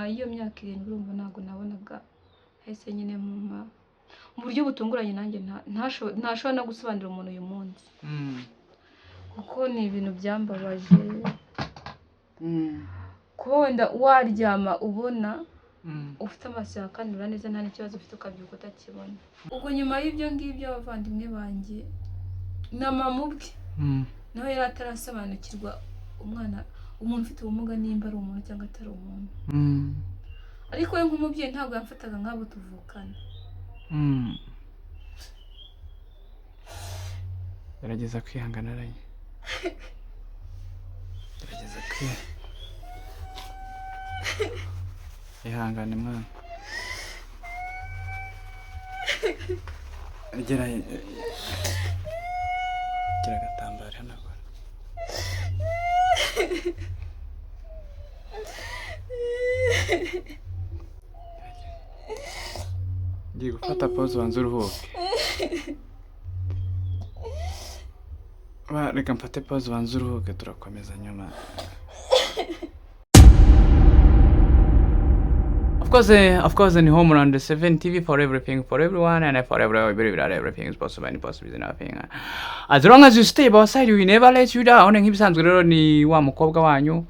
y'iyo myaka 7 urumva ntabwo nabonaga, hahise nyine mu buryo butunguranye nanjye ntashobora no gusobanurira umuntu uyu munsi. Kuko ni ibintu byambabaje. Kuba wenda waryama ubona ufite amaso yakanura neza nta n'ikibazo ufite, ukabyuka utakibona. Ubwo nyuma y'ibyo ngibyo abavandimwe banjye na mama ubwe nawe yari atarasobanukirwa umwana umuntu ufite ubumuga nimba ari umuntu cyangwa atari umuntu. Ariko we nk'umubyeyi ntabwo yamfataga nk'abo tuvukana. Gerageza kwihangana Rayi. Gerageza ihangane mwana. Gira agatambaro hanagura. Ngiye gufata pause ubanze uruhuke. Reka mfate pause ubanze uruhuke, turakomeza nyuma. Of course, in Homeland 7 TV for everything, for everyone, and for everyone, everything is possible and possible is nothing. As long as you stay by our side, we never let you down. Nk'ibisanzwe rero ni wa mukobwa wanyu,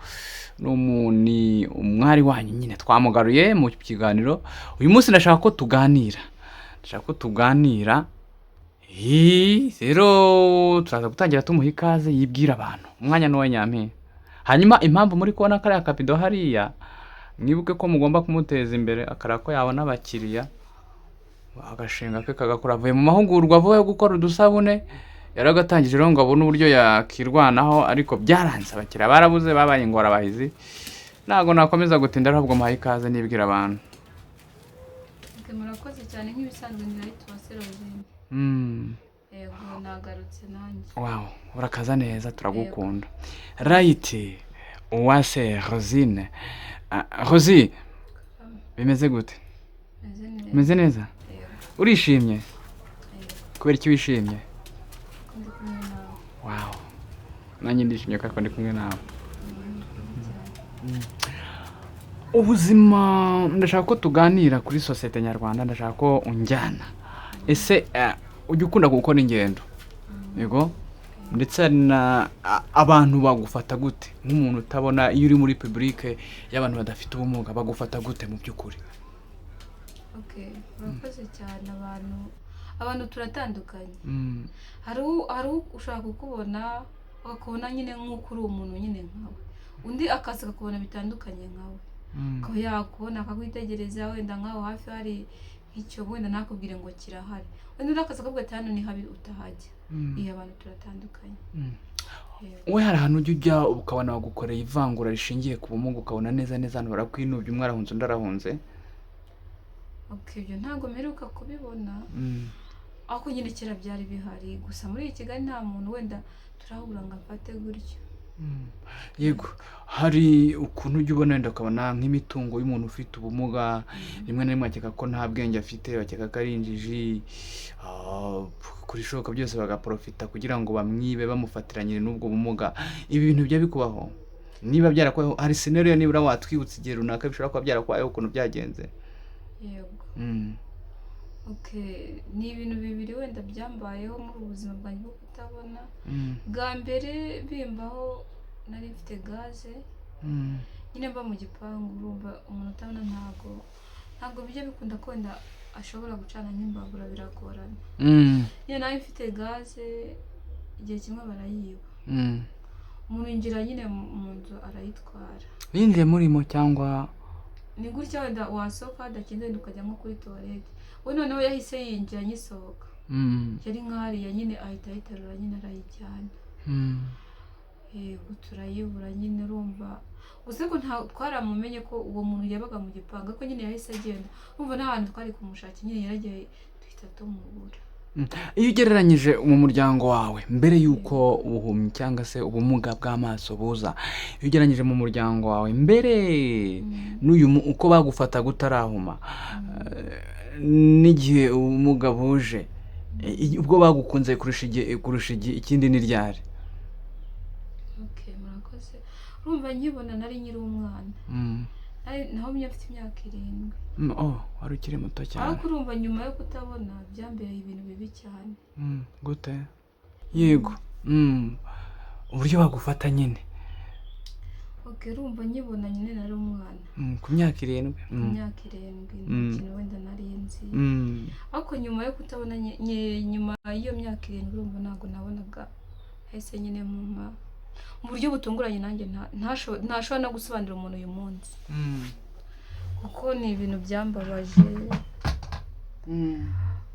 ni umwari wanyu nyine twamugaruye mu kiganiro. Uyu munsi ndashaka ko tuganira. Rero turaza gutangira tumuha ikaze yibwira abantu. Umwanya ni uwa Nyampinga. Hanyuma impamvu muri kubona kariya kabido hariya, mwibuke ko mugomba kumuteza imbere akara ko yabona abakiriya, agashinga ke kagakora. Avuye mu mahugurwa avuye gukora udusabune, yaragatangije rero ngo abone uburyo yakirwanaho, ariko byaranze, abakiriya barabuze, babaye ingorabahizi. Ntabwo nakomeza gutinda, ahubwo muhaye ikaze nibwira abantu. Murakoze cyane, nk'ibisanzwe ni Rayi Uwase Rosine. Yego, nagarutse nanjye. Wow, urakaza neza, turagukunda. Right Uwase Rosine. Rosi, bimeze gute? Bimeze neza? Urishimye? Kubera iki wishimye? Wow, nanjye ndishimye kuko ndi kumwe nawe. Ubuzima, ndashaka ko tuganira kuri sosiyete nyarwanda, ndashaka ko unjyana. Ese ujya ukunda gukora ingendo? Yego. Ndetse na abantu bagufata gute nk'umuntu utabona? Iyo uri muri publike y'abantu badafite ubumuga bagufata gute mu by'ukuri? Okay, murakoze cyane. Abantu turatandukanye. Hari ushaka kukubona akakubona nyine nk'uko uri umuntu nyine nkawe, undi akaza akakubona bitandukanye nkawe, akaba yakubona akakwitegereza wenda nkaho hafi hari nk'icyo, wenda nakubwire ngo kirahari, wenda undi akaza akakubwira ati hano ni habi utahajya. Iyo abantu turatandukanye. We hari ahantu ujya ujya ukabona bagukoreye ivangura rishingiye ku bumuga, ukabona neza neza ahantu barakwinubye, umwe arahunze undi arahunze? Okay, ibyo ntabwo mperuka kubibona, ariko nyine kera byari bihari. Gusa muri Kigali nta muntu wenda turahura ngo amfate gutyo. Yego, hari ukuntu ujya ubona wenda ukabona nk'imitungo y'umuntu ufite ubumuga, rimwe na rimwe bakeka ko nta bwenge afite, bakeka ko ari injiji, kuri ishoboka byose bagaprofita kugira ngo bamwibe bamufatiranyire n'ubwo bumuga. Ibi bintu bijya bikubaho? Niba byarakubayeho, hari scenario nibura watwibutsa igihe runaka bishobora kuba byarakubayeho ukuntu byagenze? Yego. Okay, ni ibintu bibiri wenda byambayeho muri ubu buzima bwanjye bwo kutabona. Bwa mbere bimbaho nari mfite gaze, nyine mba mu gipangu, urumva umuntu utabona ntabwo bijya bikunda ko wenda ashobora gucana nk'imbabura, biragorana. Nyine nari mfite gaze, igihe kimwe barayiba. Umuntu yinjira nyine mu nzu arayitwara. Yinjiye murimo cyangwa? Ni gutya wenda wasohoka hadakinze, wenda ukajya nko kuri toilette. We noneho yahise yinjira nyisohoka. Yari nk'ahariya nyine ahita ayiterura nyine arayijyana. Yego, turayibura nyine urumva. Gusa ko nta twaramumenye ko uwo muntu yabaga mu gipangu, ariko nyine yahise agenda. Urumva nta hantu twari kumushakira, nyine yaragiye duhita tumubura. Iyo ugereranyije mu muryango wawe mbere y'uko ubuhumyi cyangwa se ubumuga bw'amaso buza, iyo ugereranyije mu muryango wawe mbere n'uyu uko bagufataga utarahuma, n'igihe ubumuga buje, ubwo bagukunze kurusha igihe ikindi ni ryari? Okay, murakoze. Urumva nkibona nari nkiri umwana. Nahumye mfite imyaka 7. Oh, wari ukiri muto cyane. Ariko urumva nyuma yo kutabona byambereye ibintu bibi cyane. Gute? Yego. Uburyo bagufata nyine. Okay, urumva nyibona nyine nari umwana. Ku myaka 7. Ku myaka 7 nta kintu wenda nari nzi. Ariko nyuma yo kutabona nyuma y'iyo myaka 7 urumva ntabwo nabonaga, hahise nyine mu buryo butunguranye nanjye ntashobora no gusobanurira umuntu uyu munsi. Kuko ni ibintu byambabaje.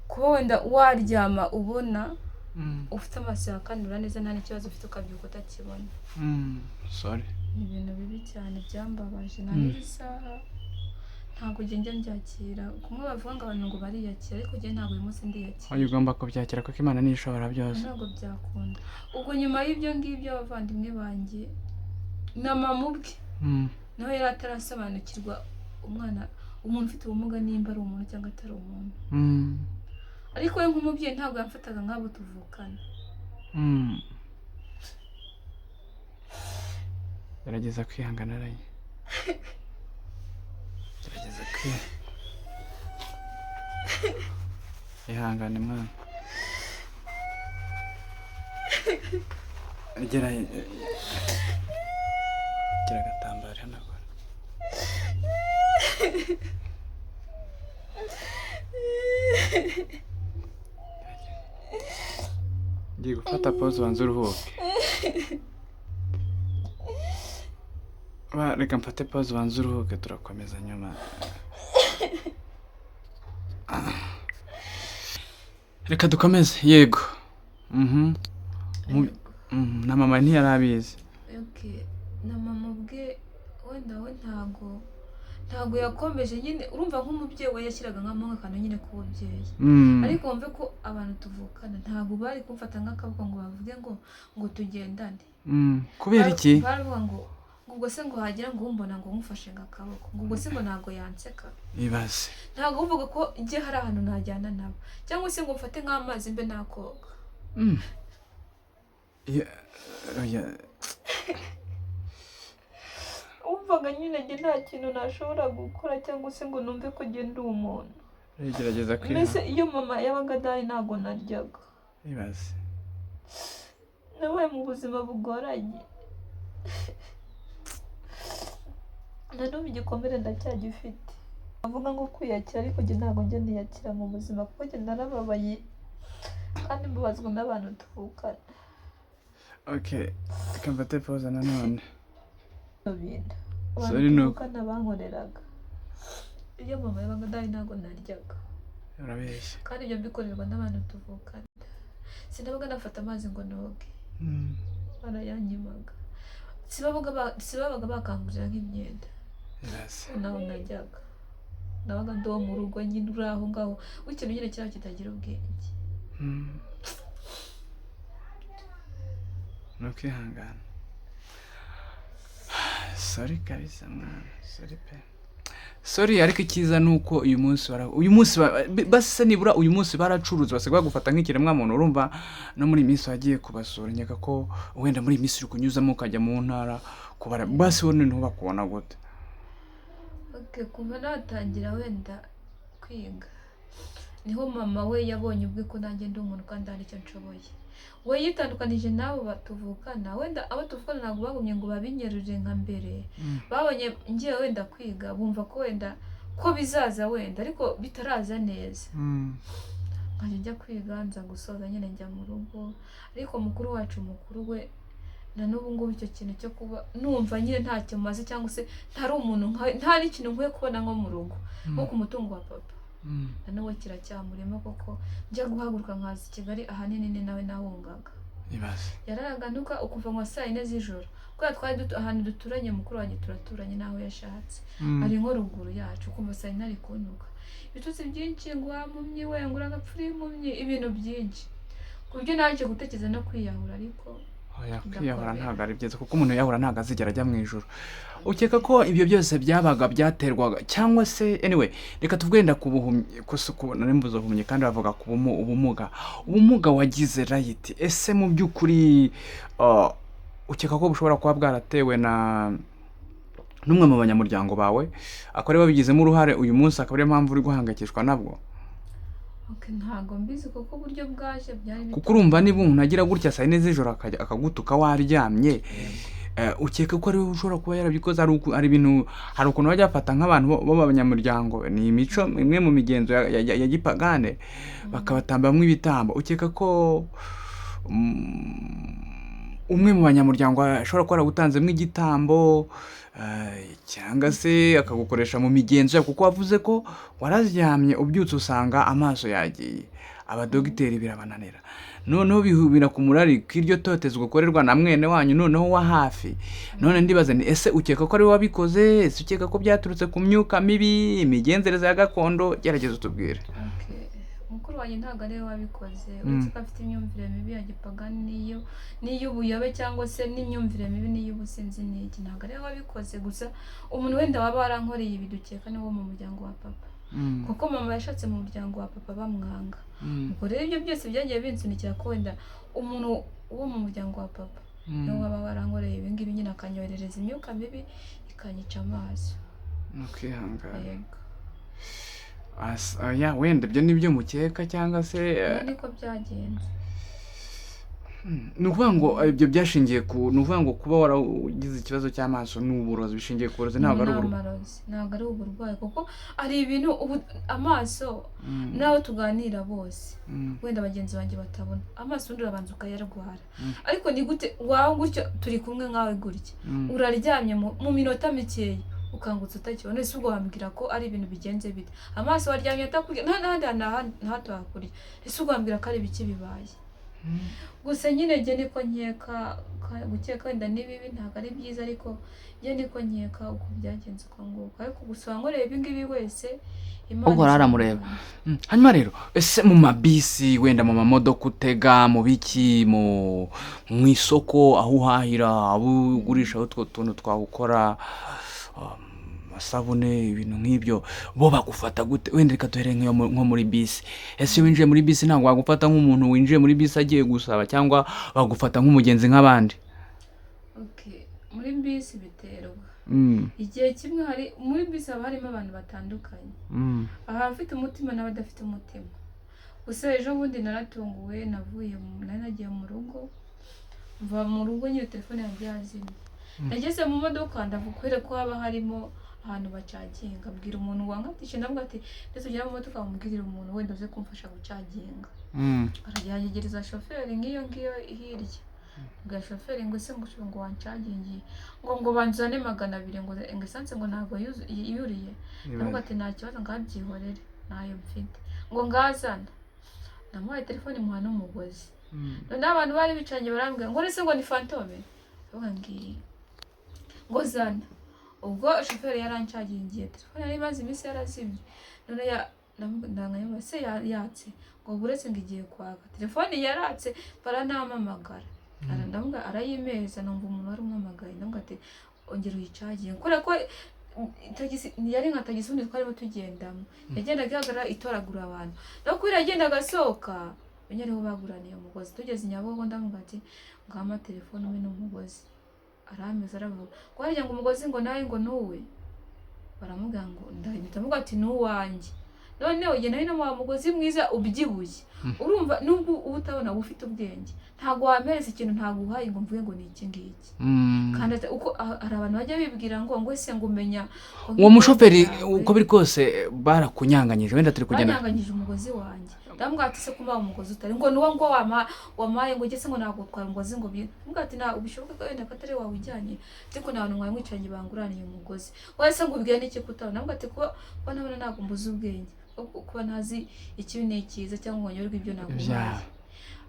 Kuba wenda waryama ubona ufite amaso yakanura neza nta n'ikibazo ufite ukabyuka utakibona. Sorry. Ni ibintu bibi cyane byambabaje. Na n'isaha ntabwo njya mbyakira. Kumwe bavuga ngo abantu ngo bariyakira, ariko njye ntabwo uyu munsi ndiyakira. Oya, ugomba kubyakira kuko Imana niyo ishobora byose. Ntabwo byakunda. Ubwo nyuma y'ibyo ngibyo abavandimwe banjye na mama ubwe nawe yari atarasobanukirwa umwana umuntu ufite ubumuga nimba ari umuntu cyangwa atari umuntu. Ariko we nk'umubyeyi ntabwo yamfataga nk'abo tuvukana. Gerageza kwihangana araye. Gerageza ihangane mwana. Gera agatambaro hanagura. Ngiye gufata pause ubanze uruhuke. Reka mfate pause ubanze uruhuke turakomeza nyuma. Reka dukomeze. Yego. Na mama ntiyari abizi. Okay, na mama ubwe wenda we ntago yakomeje nyine. Urumva nk'umubyeyi we yashyiraga nk'akantu nyine k'ububyeyi. Ariko wumve ko abantu tuvukana ntago bari kumfata nk'akaboko ngo bavuge ngo tugendane. Kubera iki? Baravuga ngo ubwo se ngo hagira ngo umbona ngo umufashe ngakaboko, ngo ubwo se ngo ntago yanseka. Ibaze. Ntago uvuga ko njye hari ahantu najyana nabo cyangwa se ngo mfate nk'amazi mbe nakoga. Umvaga nyine njye nta kintu nashobora gukora cyangwa se ngo numve ko njye ndi umuntu. Gerageza kwihangana. Mbese iyo mama yabaga adahari ntago naryaga. Ibaze. Nabaye mu buzima bugoranye. Na n'ubu igikomere ndacyagifite. Avuga ngo kwiyakira, ariko njye ntabwo njya niyakira mu buzima kuko njye narababaye kandi mbabazwa n'abantu tuvukana. Okay, reka mfate pause nanone. Bintu abantu tuvukana bankoreraga. Iyo mama yabaga adahari ntabwo naryaga. Urabeshya. Kandi ibyo mbikorerwa n'abantu tuvukana. Sinabaga nafata amazi ngo noge. Barayanyimaga. Sibabaga bakangurira nk'imyenda. Naho najyaga. Nabaga ndi uwo mu rugo nyine uri aho ngaho w'ikintu nyine cyaba kitagira ubwenge. Ni ukwihangana. Sorry kabisa mwana, sorry pe. Sorry, ariko icyiza ni uko uyu munsi base nibura uyu munsi baracuruza basigaye bagufata nk'ikiremwa muntu. Urumva no muri iyi minsi wagiye kubasura, nkeka ko wenda muri iyi minsi uri kunyuzamo ukajya mu ntara kubara, basi wowe noneho bakubona gute? Okay, kuva natangira wenda kwiga niho mama we yabonye ubwe ko nanjye ndi umuntu kandi hari icyo nshoboye. We yitandukanije n'abo batuvukana, wenda abo tuvukana ntabwo bagumye ngo babinyerure nka mbere. Babonye ngiye wenda kwiga bumva ko wenda ko bizaza wenda ariko bitaraza neza. Nkajya njya kwiga nza gusoza nyine njya mu rugo, ariko mukuru wacu mukuru we na n'ubu ngubu icyo kintu cyo kuba numva nyine ntacyo maze cyangwa se ntari umuntu nta n'ikintu nkwiye kubona nko mu rugo nko ku mutungo wa papa. Na n'ubu kiracyamurimo koko njya guhaguruka nkaza i Kigali ahanini ni nawe nahungaga. Yararaga ntuka ukuva nka saa 4 z'ijoro kubera twari ahantu duturanye, mukuru wanjye turaturanye n'aho yashatse ari nko ruguru yacu, ukumva saa 4 ari kuntuka ibitutsi byinshi ngo wampumyi we, ngo uragapfa uri impumyi, ibintu byinshi ku buryo naje gutekereza no kwiyahura. Ariko kwiyahura ntabwo ari byiza kuko umuntu yahura ntabwo azigera ajya mu ijuru. Ukeka ko ibyo byose byabaga byaterwaga cyangwa se anyway, reka tuvuge wenda ku buhumyi, mbuze ubuhumyi kandi bavuga ku ubumuga. Ubumuga wagize right, ese mu by'ukuri ukeka ko bushobora kuba bwaratewe na n'umwe mu banyamuryango bawe akaba ariwe wabigizemo uruhare, uyu munsi akaba ariyo mpamvu uri guhangayikishwa nabwo? Okay, ntabwo mbizi kuko uburyo bwaje byari Kuko urumva niba umuntu agira gutya saa 4 z'ijoro akajya akagutuka waryamye, ukeka ko ariwe ushobora kuba yarabikoze. Hari ibintu, hari ukuntu bajya bafata nk'abantu b'abanyamuryango, ni imico imwe mu migenzo ya gipagane, bakabatambamo ibitambo. Ukeka ko umwe mu banyamuryango ashobora kuba yaragutanzemo igitambo, cyangwa se akagukoresha mu migenzo yabo, kuko wavuze ko wararyamye ubyutse usanga amaso yagiye, abadogiteri birabananira, noneho bihubira ku murari k'iryo totezwa ukorerwa na mwene wanyu noneho wa hafi. None ndibaza ni ese ukeka ko ari we wabikoze? Ese ukeka ko byaturutse ku myuka mibi, imigenzereze ya gakondo? Gerageza utubwire. Okay. Mukuru wanjye ntabwo ariwe wabikoze, uretse ko afite imyumvire mibi ya gipagani n'iyo n'iy'ubuyobe cyangwa se n'imyumvire mibi n'iy'ubusinzi n'iki, ntabwo ariwe wabikoze. Gusa umuntu wenda waba warankoreye ibi dukeka ni wo mu muryango wa papa, kuko mama yashatse mu muryango wa papa bamwanga. Ubwo rero ibyo byose byagiye binsunikira ko wenda umuntu wo mu muryango wa papa niwe waba warankoreye ibi ngibi nyine, akanyoherereza imyuka mibi ikanyica amaso. Ukihangana. Yego. Oya, wenda ibyo ni byo mukeka cyangwa se Ubu niko byagenze. Ni ukuvuga ngo ibyo byashingiye ku, ni ukuvuga ngo kuba waragize ikibazo cy'amaso ni uburozi, bishingiye ku burozi, ntabwo ari Ni uburwayi. amarozi, ntabwo ari uburwayi, kuko hari ibintu ubu amaso n'abo tuganira bose, wenda bagenzi banjye batabona amaso, ubundi urabanza ukayarwara, ariko ni gute wawe gutyo turi kumwe nkawe gutya, uraryamye mu minota mikeya ukangutse utakibona? Ese ubwo wambwira ko ari ibintu bigenze bite? Amaso waryamye atakurya, nta n'ahandi hantu na hato hakurya, ese ubwo wambwira ko ari ibiki bibaye? Gusa nyine njye niko nkeka, gukeka wenda ni bibi, ntabwo ari byiza, ariko njye niko nkeka uko byagenze uko nguko. Ariko gusa uwankoreye ibi ngibi wese, Imana Uhoraho aramureba. izamufasha. Hanyuma rero, ese mu mabisi, wenda mu mamodoka utega, mu biki, mu isoko aho uhahira, aho ugurisha utwo tuntu twawukora, amasabune, ibintu nk'ibyo, bo bagufata gute? Wenda reka duhere nk'iyo nko muri bisi. Ese iyo winjiye muri bisi ntabwo bagufata nk'umuntu winjiye muri bisi agiye gusaba, cyangwa bagufata nk'umugenzi nk'abandi? Okay. Muri bisi biterwa. Igihe kimwe hari muri bisi haba harimo abantu batandukanye, abafite umutima n'abadafite umutima. Gusa ejo bundi naratunguwe, navuye nari nagiye mu rugo, mva mu rugo nyine telefone yanjye yazimye. Nageze mu modoka ndavuga kubera ko haba harimo ahantu bacaginga, mbwira umuntu wankatishe, ndavuga ati ndetse ugera mu modoka wamubwirira umuntu wenda uze kumfasha gucaginga. Arajya shoferi nk'iyo ngiyo hirya, mbwira shoferi ngo ese ngo ngo wancagingiye, ngo banzane 200, ngo esanse ngo ntabwo yuriye. Ndavuga ati nta kibazo, ngabyihorere ntayo mfite, ngo ngazana. Namuhaye telefone muha n'umugozi. Noneho abantu bari bicaranye barambwira ngo ese ngo ni fantome, ndavuga ngiyi ngo zana. Ubwo shoferi yarancagingiye, telefone yari imaze iminsi yarazimye. None ndanganya se yatse, ngo buretse ngo igiye kwaka, telefone yaratse baranampamagara. Ndavuga arayimeza, numva umuntu wari umuhamagaye, ndavuga ati ongera uyicaginge, kubera ko tagisi yari nka tagisi ubundi twarimo tugendamo, yagendaga ihagarara itoragura abantu, no kubera yagendaga asohoka menya ariho baguraniye umugozi. Tugeze i Nyabugogo ndavuga ati ngama telefone umwe n'umugozi, arameza aravuga ngo harya ngo umugozi ngo nawe ngo nuwe, baramubwira ngo ndahita ndavuga ati nuwanjye. Noneho njye nari namuhaye umugozi mwiza ubyibushye, urumva nubwo uba utabona uba ufite ubwenge, ntabwo wampereza ikintu ntaguhaye ngo mvuge ngo ni iki ngiki. Kandi uko hari abantu bajya bibwira ngo ese ngo umenya ngo Uwo mushoferi yawe. uko biri kose barakunyanganyije, wenda turi kugenda. Banyanganyije umugozi wanjye, ndamubwira ati se kumba umugozi utari ngo nuwo ngo wamaye, ngo ugese ngo nagutwara umugozi, ngo ndamubwira ati ntabwo bishoboka ko wenda ko atari wawe ujyanye, ariko nta bantu mwari mwicaranye banguraniye umugozi wese, ngo ubwire n'iki kutabona. Ndamubwira ati kuba ntabona ntabwo mbuze ubwenge, kuba ntazi ikibi n'icyiza cyangwa ngo nyoberwe ibyo naguhaye.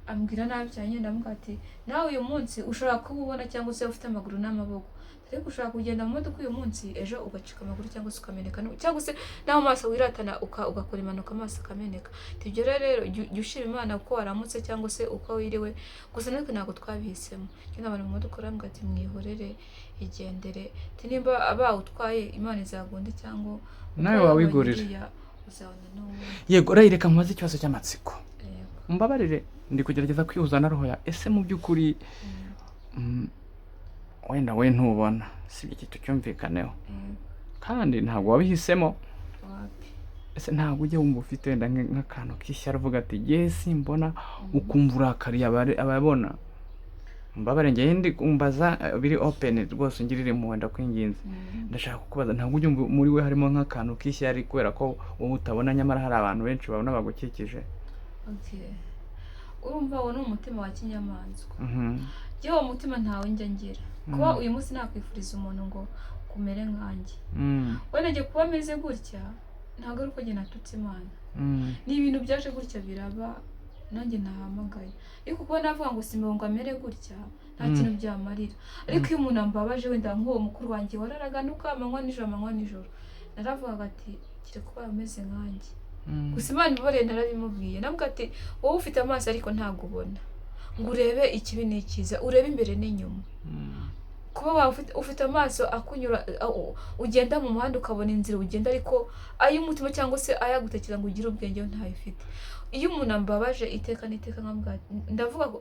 Ambwira nabi cyane nyine, ndamubwira ati nawe uyu munsi ushobora kuba ubona cyangwa se ufite amaguru n'amaboko, ariko ushobora kugenda mu modoka uyu munsi, ejo ugacika amaguru cyangwa se ukameneka, cyangwa se naho amaso wiratana ugakora impanuka amaso akameneka. Ibyo rero jya ushima Imana uko waramutse cyangwa se uko wiriwe. Gusa natwe ntabwo twabihisemo. Njye abantu mu modoka barambwira ati mwihorere, igendere, ati nimba bawutwaye Imana izagundi cyangwa Nawe uko wawigurira. uriya uzabona n'uwundi. Yego, reka nkubaze ikibazo cy'amatsiko. Yego. Mbabarire, ndi kugerageza kwihuza na roho ya ese mu by'ukuri, Wenda we ntubona, si iki tucyumvikaneho. Yego. Kandi ntabwo wabihisemo. Wapi. Ese ntabwo ujya wumva ufite wenda nk'akantu k'ishyari, uvuga ati ye simbona, ukumva urakariye ababona? Mbabare, njyewe ndi kumbaza biri open rwose, ungirire impuhwe, ndakwinginze. Ndashaka kukubaza, ntabwo ujya wumva muri we harimo nk'akantu k'ishyari kubera ko wowe utabona, nyamara hari abantu benshi babona bagukikije? Okay, urumva uwo ni umutima wa kinyamaswa. Njyewe uwo mutima ntawe njya ngira, kuba uyu munsi nakwifuriza umuntu ngo kumere nkanjye. Wenda njye kuba ameze gutya ntabwo ari uko njye natutse Imana. Ni ibintu byaje gutya biraba, nanjye ntahamagaye. Ariko kuba navuga ngo simba ngo amere gutya, nta kintu byamarira. Ariko iyo umuntu ambabaje, wenda nk'uwo mukuru wanjye wararaga nuko amanywa nijoro, amanywa nijoro, naravugaga ati kire kuba ameze nkanjye. Gusa Imana imbabarire, narabimubwiye, navuga ati wowe ufite amaso ariko ntabwo ubona ngo urebe ikibi n'ikiza, urebe imbere n'inyuma. Kuba waba ufite amaso akunyura, ugenda mu muhanda ukabona inzira ugenda, ariko ay'umutima cyangwa se ayagutekereza ngo ugire ubwenge yo ntayo ufite. Iyo umuntu ambabaje, iteka n'iteka nkamubwira, ndavuga ko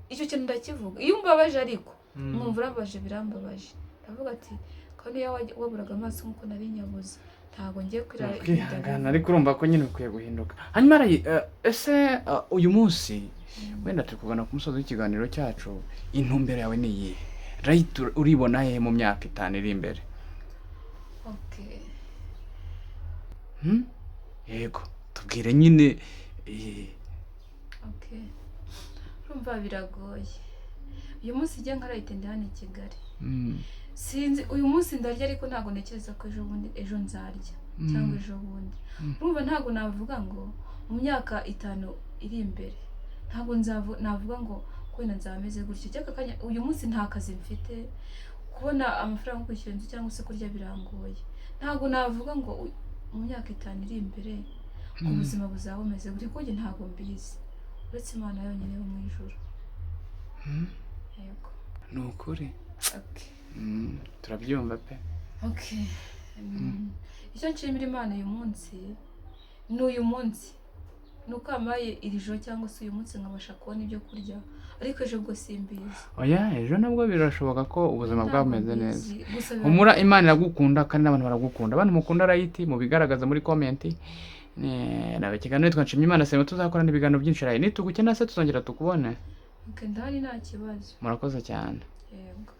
icyo kintu ndakivuga. Iyo umbabaje ariko nkumva urambabaje, birambabaje, ndavuga ati kandi iyo waburaga amaso nk'uko nari nyabuze, ntabwo ngiye kwirara. Kwihangana, ariko urumva ko nyine ukwiye guhinduka. Hanyuma ese uyu munsi wenda turi kugana ku musozi w'ikiganiro cyacu, intumbero yawe ni iyihe? Right, uribona hehe mu myaka 5 iri imbere? Okay. Hmm? Yego, tubwire nyine. Okay, urumva biragoye. Uyu munsi njye nka Rayiti ndi hano i Kigali. Sinzi, uyu munsi ndarya, ariko ntabwo ntekereza ko ejo bundi, ejo nzarya cyangwa ejo bundi. Urumva ntabwo navuga ngo mu myaka 5 iri imbere, ntabwo navuga ngo wenda nzaba meze gutyo cyangwa akanya. Uyu munsi nta kazi mfite, kubona amafaranga yo kwishyura inzu cyangwa se kurya birangoye. Ntabwo navuga ngo mu myaka 5 iri imbere ngo ubuzima buzaba bumeze gutya, kuko njye ntabwo mbizi, uretse Imana yonyine yo mu ijuru. Yego. Ni ukuri. Okay. Turabyumva pe. Okay. Icyo nshimira Imana uyu munsi ni uyu munsi ni uko yampaye iri joro cyangwa se uyu munsi nkabasha kubona ibyo kurya, ariko ejo bwo simbizi. Oya, ejo nabwo birashoboka ko ubuzima Ntabwo bwaba bumeze mbizi. neza. Gusa Humura, Imana iragukunda kandi n'abantu baragukunda. Abantu mukunda Rayiti mubigaragaza muri comment. Nawe ikiganiro nitwa Nshimiyimana Semo, tuzakorana ibiganiro byinshi. Rayi, nitugukena se tuzongera tukubone? Okay, ndahari, nta kibazo. Murakoze cyane. Yego.